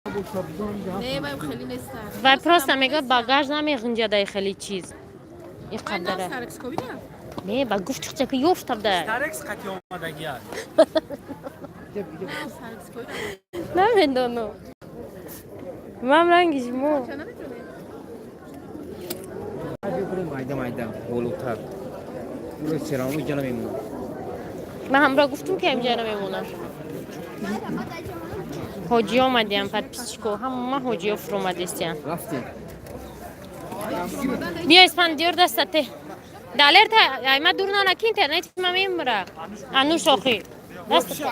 Не, вай хеле неста. Вай просто мега, багаж намеғинҷадай, хеле чиз. И қадара. Старекс ковида? Не, ба гуфт чиқча ки ёфтабда. Старекс қати омадагӣ аст. Старекс ковида. Намедонам. Ман ранги шумо. Ча наметонем? Майда майда болотар. Уро все равно иҷа намемонам. Ман ҳамроҳ гуфтум, ки ҳамҷа намемонам. Ҳоҷӣ омадиям, подписчико, ҳама ҳоҷиё фуромадистиян. Рафтем. Биё, Испандиёр, дастате. Далерта, айма дур нана, ки интернети ма мемра. Ануш, охи. Дастате.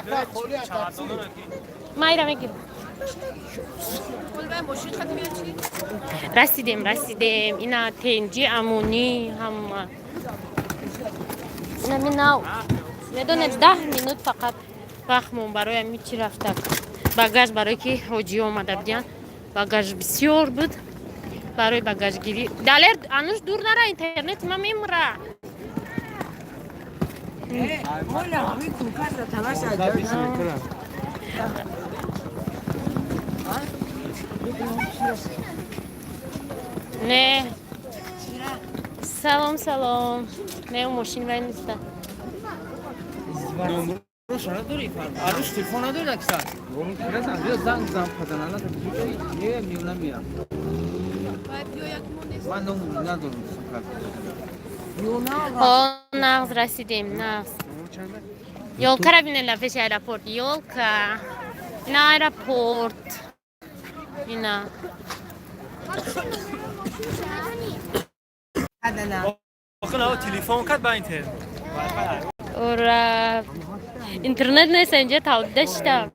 Майра мегирам. Вай мошин хати меяд чи? Расидем, расидем. Ина тенҷи, амунӣ, ҳама. Инами нав. Медонед, 10 минут фақат вақтмон барои ами чӣ рафта. Багаж, барое ки ҳоҷиё омада будиян. Багаж бисёр буд. Барои багажгирӣ. Далер, Ануш, дур нара, интернети ма мемра. Оля, ҳамин кункарда танаша. Не. Салом, салом. Не, мошин вай неста. Номероша надорӣ? Аруш, телефон надорӣ, аксар? Биё, занг зан, паданана. Не, миё, намеям. Вай биёяд, мо нест. Ман номер надорам. О, нағз расидем, нағз. Ёлкара бинед ла пеши аэропорт. Ёлка. Ина аэропорт. Ина. Охир телефон кард ба интернет. Ура! Интернет нест инҷа, тавдида шида.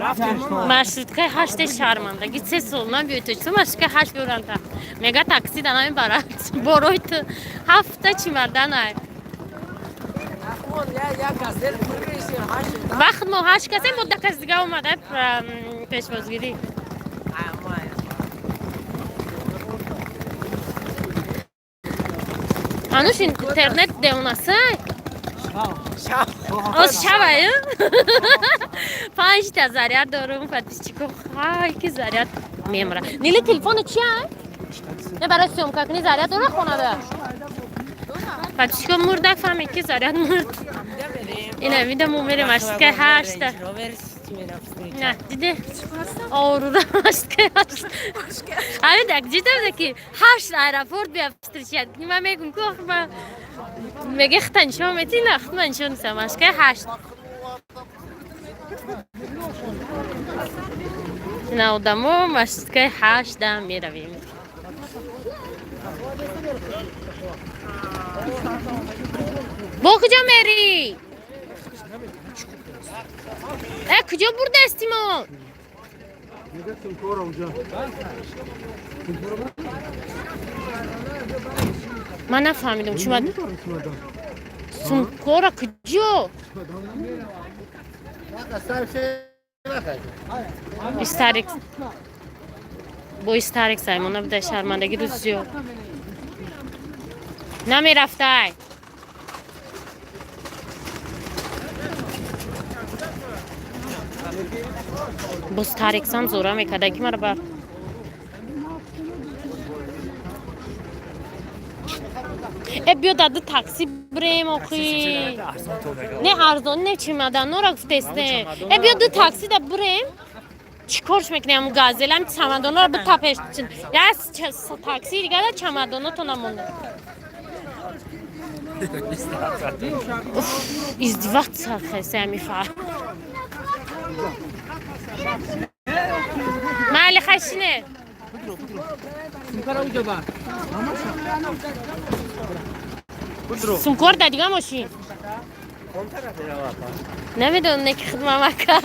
Рафтем. Маршруткаи ҳаште, шармандаги, 3 сол ман биёй тоҷикистон, маршруткаи ҳашт биёранта. Мега, такси да намебарад. Борои ту ҳафта чимарданай. Вақт мо ҳашт касем, бо да кас дига омада пешвозгирӣ. Ануш, интернет деонасай? Оз шавай? Панҷта заряд дорум, подписчико, хай ки заряд мемра. Нили, телефону чия? Не, барои съёмка кунӣ заряд дора хонада? Подписчико, мурда фаҳмед, ки заряд мурд. Ина вида, мо мерем маршруткаи ҳашта. На, диде? Орура, маршруткаи ҳашт. Ҳамин так ҷида буда, ки ҳашт аэропорт бия встречать. Ман мегум, ки охир ма меге, хита нишон метӣ, на хит ман нишон нисам, маршруткаи ҳашт. Ина одамо, маршруткаи ҳаштда меравем. Бо куҷо мерӣ? Э, куҷо бурдасти мо? Мега, сумкора уҷа. Ман нафаҳмидам, чума сумкора куҷо? Истарик бо истарик саймона буда, шармандагӣ, рӯз зиёд намерафтай. Боз тариксам зора мекарда, ки мара бар. Э, биё, даду такси бирем охи. Не, арзон не, чемоданора гуфтесте. Э, биё, ду такси да бирем. Чӣ корш мекунем? Газелам чамадонора битапеш. Я такси дига да чамадоното намонда. Издеваться хесе мифа. Майли, хашине. Сумкара уҷа бар. Сумкор да дига мошин. Намедонам, не ки хидмамака.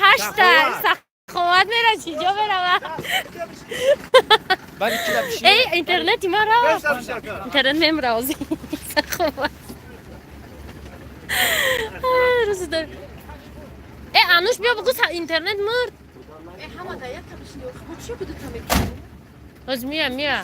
Ҳашта саховат мера, чиҷо мерава? Баъди чира биши? Эй, интернети ма рафт. Интернет мемра ози. Саховат. Рӯзи дар. Э, Ануш, биё, бугу, интернет мурд. Э, ҳама да як табишни. Мо чи буду та мекунем? Ҳоз мия, мия.